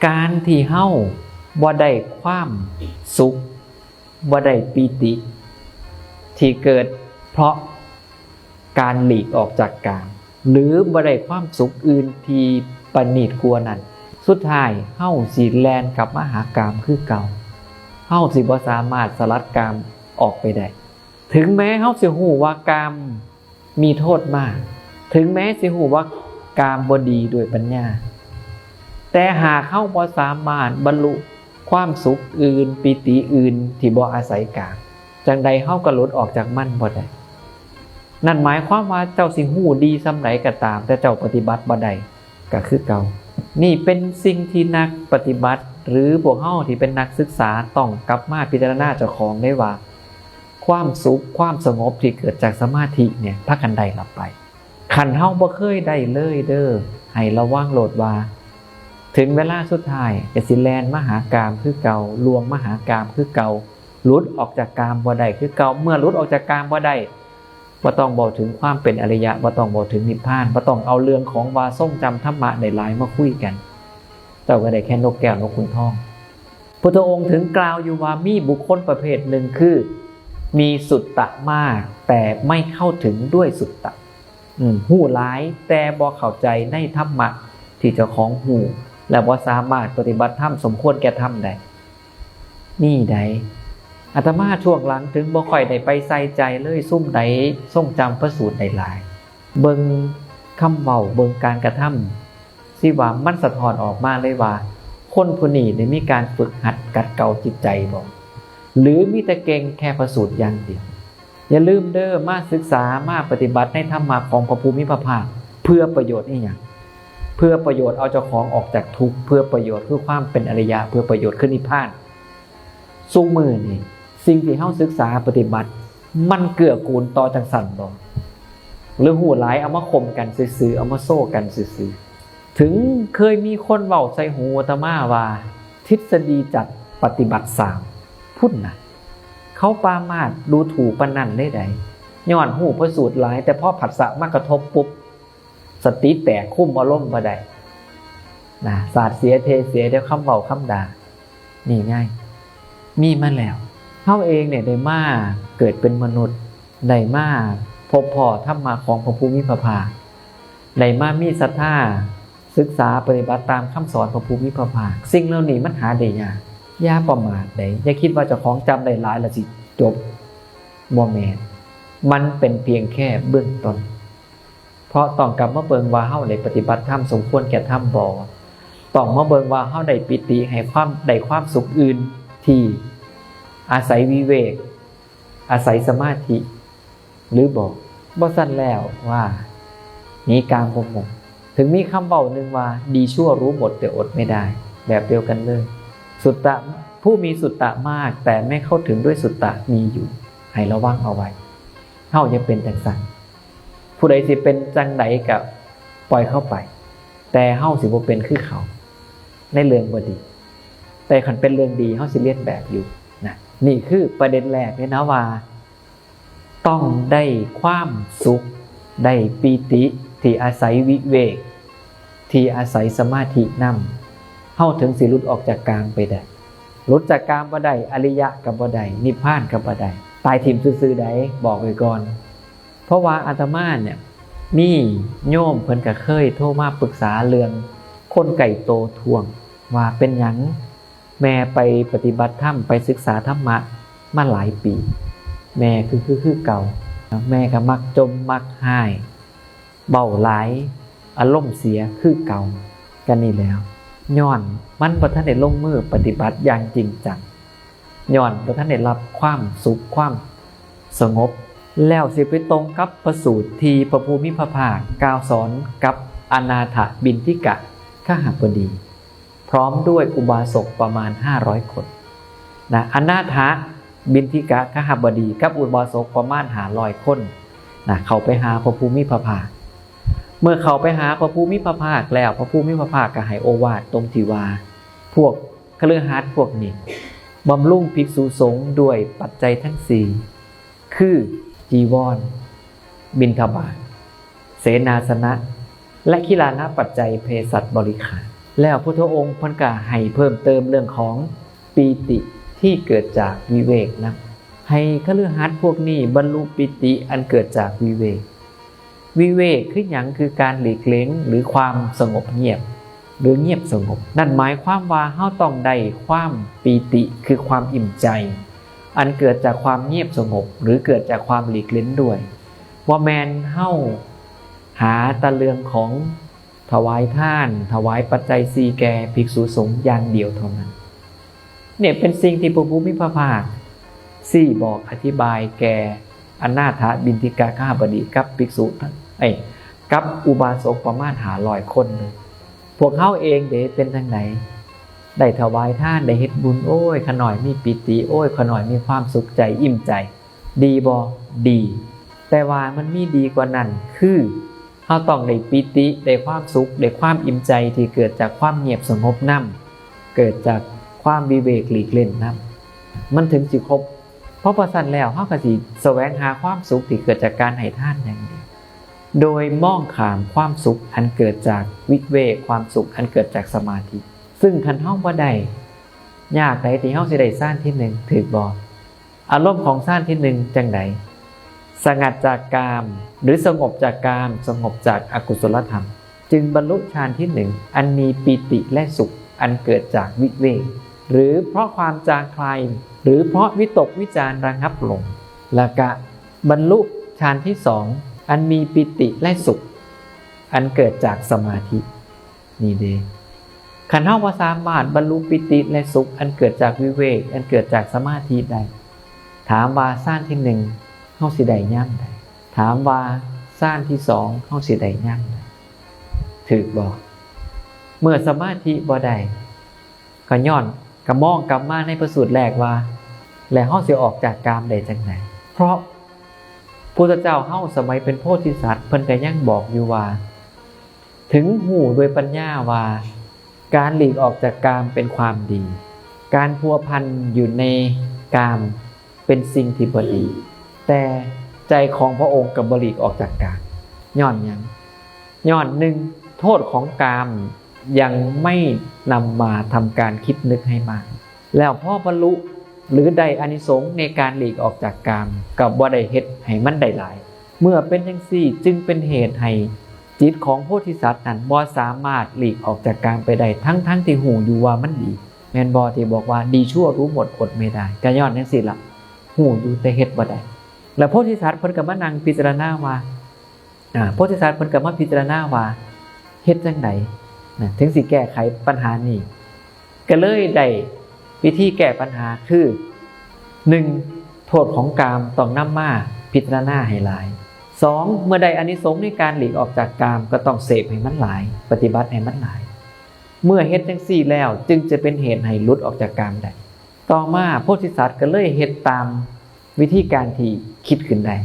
ການທີ່ເຮົາບໍ່ໄດ້ຄວາມສຸກ ບໍ່ໄດ້ປີຕິທີ່ເກີດເພາະການຫຼີກອອກຈາກກາມ ຫຼື ບໍ່ໄດ້ຄວາມສຸກອື່ນທີ່ປະນີດກວ່ານັ້ນ, ສຸດທ້າຍເຮົາຊິແລ່ນກັບມາຫາກາມຄືເກົ່າ. ເຮົາຊິບໍ່ສາມາດສະລັດກາມອອກໄປໄດ້. ເຖິງແມ້ເຮົາຊິຮູ້ວ່າກາມ ມີໂທດມາກ, ເຖິງແມ້ຊິຮູ້ວ່າກາມບໍ່ດີດ້ວຍປັນຍາ, ແຕ່ຫາກເຮົາບໍ່ສາມາດບັນລຸຄວາມສຸກອື່ນ, ປີຕິອື່ນທີ່ບໍ່ອາໄສກາມ, ຈັ່ງໃດເຮົາກໍຫຼຸດອອກຈາກມັນບໍ່ໄດ້. ນັ້ນໝາຍຄວາມວ່າເຈົ້າຊິຮູ້ດີສ່ຳໃດກໍຕາມ, ແຕ່ເຈົ້າປະຕິບັດບໍ່ໄດ້ ກໍຄືເກົ່າ. ນີ້ເປັນສິ່ງທີ່ນັກປະຕິບັດ ຫຼື ພວກເຮົາທີ່ເປັນນັກສຶກສາຕ້ອງກັບມາພິຈາລະນາເຈົ້າຂອງໄດ້ວ່າ ຄວາມສຸກ, ຄວາມສະຫງົບທີ່ເກີດຈາກສະມາທິເນຍ ພາກັນໄດ້ລະໄປ. ຄັນເຮົາບໍ່ເຄີຍໄດ້ເລີຍເດີ້, ໃຫ້ລະວັງໂລດວ່າ ເຖິງເວລາສຸດທ້າຍກໍຊິແລ່ນມາຫາກາມຄືເກົ່າ, ລ່ວງມາຫາກາມຄືເກົ່າ, ຫຼຸດອອກຈາກກາມບໍ່ໄດ້ຄືເກົ່າ. ເມື່ອຫຼຸດອອກຈາກກາມບໍ່ໄດ້, ບໍ່ຕ້ອງເວົ້າເຖິງຄວາມເປັນອະລິຍະ, ບໍ່ຕ້ອງເວົ້າເຖິງນິບພານ, ບໍ່ຕ້ອງເອົາເລື່ອງຂອງວ່າຊົງຈຳທຳມະໄດ້ຫຼາຍມາຄຸຍກັນ. ເຈົ້າກໍໄດ້ແຄ່ນົກແກ້ວນົກຂຸນທອງ. ພຸດທະອົງເຖິງກ່າວຢູ່ວ່າມີບຸກຄົນປະເພດໜຶ່ງຄື ມີສຸດຕະມາກ ແຕ່ໄມ່ເຂົ້າເຖິງດ້ວຍສຸດຕະ. ອືມ, ຮູ້ຫຼາຍແຕ່ບໍ່ເຂົ້າໃຈໃນທຳມະທີ່ເຈົ້າຂອງຮູ້ ແລະ ບໍ່ສາມາດປະຕິບັດທຳສົມຄວນແກ່ທຳໄດ້. ນີ້ໃດ ອາດຕະມາຊ່ວງຫຼັງເຖິງບໍ່ຄ່ອຍໄດ້ໄປໃສ່ໃຈເລີຍ, ຊຸມໃດຊົງຈຳພະສູດໄດ້ຫຼາຍ. ເບິ່ງຄຳເວົ້າ, ເບິ່ງການກະທຳ ຊິວ່າມັນສະທ້ອນອອກມາເລີຍວ່າ ຄົນຜູ້ນີ້ໄດ້ມີການຝຶກຫັດຂັດເກົາຈິດໃຈບໍ່ ຫຼື ມີແຕ່ເກັ່ງແຄ່ພະສູດຢ່າງດຽວ. ຢ່າລືມເດີ້, ມາສຶກສາ, ມາປະຕິບັດໃນທຳມະຂອງພະຜູ້ມີພະພາກ ເພື່ອປະໂຫຍດອີ່ຫຍັງ? ເພື່ອປະໂຫຍດເອົາເຈົ້າຂອງອອກຈາກທຸກ, ເພື່ອປະໂຫຍດຄືຄວາມເປັນອະລິຍະ, ເພື່ອປະໂຫຍດຄືນິບພານ. ຊຸມື້ນີ້ ສິ່ງທີ່ເຮົາສຶກສາປະຕິບັດ ມັນເກື້ອກູນຕໍ່ຈັ່ງຊັ້ນບໍ່? ຫຼື ຮູ້ຫຼາຍເອົາມາຂົ່ມກັນຊື່ໆ, ເອົາມາໂຊກັນຊື່ໆ? ເຖິງເຄີຍມີຄົນເວົ້າໃສ່ຫູອາດຕະມາວ່າ ທິດສະດີຈັດປະຕິບັດສາມພຸ້ນນະ, ເຂົາປາມາດດູຖູປານນັ້ນເລີຍໃດ໋. ຍ້ອນຮູ້ພະສູດຫຼາຍ, ແຕ່ພໍຜັດສະມາກະທົບປຸບ ສະຕິແຕກ, ຄຸມອາລົມບໍ່ໄດ້ນະ, ສາດເສຍເທເສຍດ້ວຍຄຳເວົ້າຄຳດ່າ. ນີ້ໄງ ມີມາແລ້ວ. ເຮົາເອງເນຍໄດ້ມາເກີດເປັນມະນຸດ, ໄດ້ມາພົບພໍ້ທຳມະຂອງພະຜູ້ມີພະພາກ, ໄດ້ມາມີສັດທາສຶກສາປະຕິບັດຕາມຄຳສອນພະຜູ້ມີພະພາກ. ສິ່ງເຫຼົ່ານີ້ມັນຫາໄດ້ຍາກ. ຢ່າປະໝາດເດ້, ຢ່າຄິດວ່າເຈົ້າຂອງຈຳໄດ້ຫຼາຍແລ້ວຊິຈົບ, ບໍ່ແມ່ນ. ມັນເປັນພຽງແຄ່ເບື້ອງຕົ້ນ. ເພາະຕ້ອງກັບມາເບິ່ງວ່າເຮົາໄດ້ປະຕິບັດທຳສົມຄວນແກ່ທຳບໍ່? ຕ້ອງມາເບິ່ງວ່າເຮົາໄດ້ປີຕິ, ໃຫ້ຄວາມ, ໄດ້ຄວາມສຸກອື່ນທີ່ອາໄສວິເວກ, ອາໄສສະມາທິຫຼືບໍ່? ບໍ່ຊັ້ນແລ້ວວ່າໜີກາມບໍ່ໝົດ. ເຖິງມີຄຳເວົ້າໜຶ່ງວ່າ ດີຊົ່ວຮູ້ໝົດ ແຕ່ອດໄມ່ໄດ້ ແບບດຽວກັນເລີຍ. ສຸດຕະ, ຜູ້ມີສຸตตะมาก แต่ไม่เข้าถึงด้วยสุตตะ ມີอยู่ ໃຫ້ລະວັງເອົາໄວ້. ເຮົາຢ່າເປັນຈັ່ງຊັ້ນ. ຜູ້ໃດຊິເປັນຈັ່ງໃດກໍປ່ອຍເຂົາໄປ, ແຕ່ເຮົາຊິບໍ່ເປັນຄືເຂົາໃນເລື່ອງບໍ່ດີ, ແຕ່ຄັນເປັນເລື່ອງດີ ເຮົາຊິລຽນແບບຢູ່ນະ. ນີ້ຄືປະເດັນແລກເລີຍນະວ່າ ຕ້ອງໄດ້ຄວາມສຸກ, ໄດ້ປີຕິທີ່ອາໄສວິເວກ, ທີ່ອາໄສສະມາທິນຳ, ເຮົາເຖິງຊິຫຼຸດອອກຈາກກາມໄປໄດ້. ຫຼຸດຈາກກາມບໍ່ໄດ້, ອະລິຍະກໍບໍ່ໄດ້, ນິບພານກໍບໍ່ໄດ້. ຕາຍຖິ້ມຊື່ໆໃດ໋, ບອກໄວ້ກ່ອນ. ເພາະວ່າອາດຕະມາເນຍ ມີໂຍມເພິ່ນກໍເຄີຍໂທມາປຶກສາເລື່ອງຄົນໃກ້ໂຕທ້ວງວ່າ ເປັນຫຍັງແມ່ໄປປະຕິບັດທຳ, ໄປສຶກສາທຳມະມາຫຼາຍປີ, ແມ່ຄື, ຄື, ຄືເກົ່າ, ແມ່ກໍມັກຈົ່ມ, ມັກຮ້າຍ, ເວົ້າຫຼາຍ, ອາລົມເສຍຄືເກົ່າ. ກໍນີ້ແລ້ວ, ຍ້ອນມັນບໍ່ທັນໄດ້ລົງມືປະຕິບັດຢ່າງຈິງຈັງ. ຍ້ອນບໍ່ທັນໄດ້ຮັບຄວາມສຸກ, ຄວາມສະຫງົບ, ແລ້ວຊິໄປຕົງກັບພະສູດທີ່ພະຜູ້ມີພະພາກກ່າວສອນກັບອະນາຖະບິນທິກະຄະຫະບໍດີ ພ້ອມດ້ວຍອຸບາສົກປະມານຫ້າຮ້ອຍຄົນນະ. ອະນາຖະບິນທິກະຄະຫະບໍດີກັບອຸບາສົກປະມານຫ້າຮ້ອຍຄົນນະ ເຂົ້າໄປຫາພະຜູ້ມີພະພາກ. ເມື່ອເຂົ້າໄປຫາພະຜູ້ມີພະພາກແລ້ວ, ພະຜູ້ມີພະພາກກໍໃຫ້ໂອວາດຕົງທີ່ວ່າ ພວກ ຄະລືຫັດພວກນີ້ ບຳລຸງພິກສຸສົງດ້ວຍປັດໄຈທັງສີ່ ຄື ຈີວອນ, ບິນທະບາດ, ເສນາສະນະ ແລະ ຄີລານະປັດໄຈ ເພສັດບໍລິຂານ. ແລ້ວພຸດທະອົງເພິ່ນກໍໃຫ້ເພີ່ມເຕີມເລື່ອງຂອງປີຕິທີ່ເກີດຈາກວິເວກນຳ ໃຫ້ຄະລືຫັດພວກນີ້ບັນລຸປີຕິອັນເກີດຈາກວິເວກ. ວິເວກຄືຫຍັງ? ຄືການຫຼີກເຫຼັງ ຫຼື ຄວາມສະຫງົບງຽບ ຫຼື ງຽບສະຫງົບ. ນັ້ນໝາຍຄວາມວ່າເຮົາຕ້ອງໄດ້ຄວາມປີຕິ ຄືຄວາມອີ່ມໃຈ ອັນເກີດຈາກຄວາມງຽບສະຫງົບ ຫຼື ເກີດຈາກຄວາມຫຼີກເຫຼັງດ້ວຍ. ບໍ່ແມ່ນເຮົາຫາແຕ່ເລື່ອງຂອງຖວາຍທານ, ຖວາຍປັດໄຈສີ່ແກ່ພິກສຸສົງຢ່າງດຽວເທົ່ານັ້ນ. ນີ້ເປັນສິ່ງທີ່ພະຜູ້ມີພະພາກຊີ້ບອກອະທິບາຍແກ່ອະນາຖະບິນທິກະຄະຫະບະດີກັບພິກສຸທັງ ເອີຍ ກັບອຸບາສົກປະມານຫ້າຮ້ອຍຄົນເລີຍ. ພວກເຮົາເອງເດເປັນຈັ່ງໃດ? ໄດ້ຖວາຍທານ, ໄດ້ເຮັດບຸນ, ໂອ້ຍ ຂ້ານ້ອຍມີປີຕິ, ໂອ້ຍ ຂ້ານ້ອຍມີຄວາມສຸກໃຈ, ອີ່ມໃຈ. ດີບໍ່? ດີ. ແຕ່ວ່າມັນມີດີກວ່ານັ້ນ ຄື ເຮົາຕ້ອງໄດ້ປີຕິ, ໄດ້ຄວາມສຸກ, ໄດ້ຄວາມອີ່ມໃຈທີ່ເກີດຈາກຄວາມງຽບສະຫງົບນຳ, ເກີດຈາກຄວາມວິເວກຫຼີກເຫຼັງນຳ, ມັນເຖິງຊິຄົບ. ເພາະບໍ່ຊັ້ນແລ້ວ ເຮົາກໍຊິສະແຫວງຫາຄວາມສຸກທີ່ເກີດຈາກການໃຫ້ທານຢ່າງດຽວ, ໂດຍມອງຂ້າມຄວາມສຸກອັນເກີດຈາກວິເວກ, ຄວາມສຸກອັນເກີດຈາກສະມາທິ. ຊຶ່ງຄັນເຮົາບໍ່ໄດ້, ຍາກໃດທີ່ເຮົາຊິໄດ້ຊານທີໜຶ່ງ, ຖືກບໍ່? ອາລົມຂອງຊານທີໜຶ່ງຈັ່ງໃດ? ສະຫງັດຈາກກາມ ຫຼື ສະຫງົບຈາກກາມ, ສະຫງົບຈາກອະກຸສົລະທຳ, ຈຶ່ງບັນລຸຊານທີໜຶ່ງ ອັນມີປີຕິ ແລະ ສຸກ ອັນເກີດຈາກວິເວກ ຫຼື ເພາະຄວາມຈາງຄາຍ ຫຼື ເພາະວິຕົກວິຈານລະງັບລົງ, ແລ້ວກະບັນລຸຊານທີສອງ ອັນມີປີຕິ ແລະ ສຸກ ອັນເກີດຈາກສະມາທິ. ນີ້ເດ ຄັນເຮົາບໍ່ສາມາດບັນລຸປີຕິ ແລະ ສຸກອັນເກີດຈາກວິເວກ, ອັນເກີດຈາກສະມາທິໄດ້, ຖາມວ່າຊານທີໜຶ່ງເຮົາຊິໄດ້ຍາມໃດ? ຖາມວ່າຊານທີສອງເຮົາຊິໄດ້ຍາມໃດ? ຖືກບໍ່? ເມື່ອສະມາທິບໍ່ໄດ້ ກໍຍ້ອນ ກໍມອງກັບມາໃນພະສູດແລກວ່າ ແລ້ວເຮົາຊິອອກຈາກກາມໄດ້ຈັ່ງໃດ? ເພາະພຸດທະເຈົ້າເຮົາສະໄໝເປັນໂພທິສັດ ເພິ່ນກໍຍັງບອກຢູ່ວ່າ ເຖິງຮູ້ດ້ວຍປັນຍາວ່າການຫຼີກອອກຈາກກາມເປັນຄວາມດີ, ການພົວພັນຢູ່ໃນກາມເປັນສິ່ງທີ່ບໍ່ດີ, ແຕ່ໃຈຂອງພະອົງກໍບໍ່ຫຼີກອອກຈາກກາມ. ຍ້ອນຫຍັງ? ຍ້ອນ ໜຶ່ງ ໂທດຂອງກາມຍັງໄມ່ນຳມາທຳການຄິດນຶກໃຫ້ມາກ, ແລ້ວພໍບັນລຸ ຫຼື ໄດ້ອານິສົງໃນການຫຼີກອອກຈາກກາມ ກໍບໍ່ໄດ້ເຮັດໃຫ້ມັນໄດ້ຫຼາຍ. ເມື່ອເປັນຈັ່ງຊີ້ ຈຶ່ງເປັນເຫດໃຫ້ຈິດຂອງໂພທິສັດນັ້ນບໍ່ສາມາດຫຼີກອອກຈາກກາມໄປໄດ້ ທັງໆທີ່ຮູ້ຢູ່ວ່າມັນດີ. ແມ່ນບໍ່ ທີ່ບອກວ່າ ດີຊົ່ວຮູ້ໝົດ อดไม่ได้ ກໍຍ້ອນຈັ່ງຊີ້ລະ ຮູ້ຢູ່ແຕ່ເຮັດບໍ່ໄດ້. ແລ້ວໂພທິສັດເພິ່ນກໍມານັ່ງພິຈາລະນາວ່າ ອາ ໂພທິສັດເພິ່ນກໍມາພິຈາລະນາວ່າ ເຮັດຈັ່ງໃດນະ ເຖິງຊິແກ້ໄຂປັນຫານີ້? ກໍເລີຍໄດ້ວິທີແກ້ປັນຫາຄື ໜຶ່ງ ໂທດຂອງກາມຕ້ອງນຳມາພິຈາລະນາໃຫ້ຫຼາຍ. ສອງ ເມື່ອໄດ້ອານິສົງໃນການຫຼີກອອກຈາກກາມ ກໍຕ້ອງເສບໃຫ້ມັນຫຼາຍ, ປະຕິບັດໃຫ້ມັນຫຼາຍ. ເມື່ອເຮັດຈັ່ງຊີ້ແລ້ວ ຈຶ່ງຈະເປັນເຫດໃຫ້ຫຼຸດອອກຈາກກາມໄດ້. ຕໍ່ມາໂພທິສັດກໍເລີຍເຮັດຕາມ ວິທີການທີ່ຄິດຂຶ້ນໄດ້.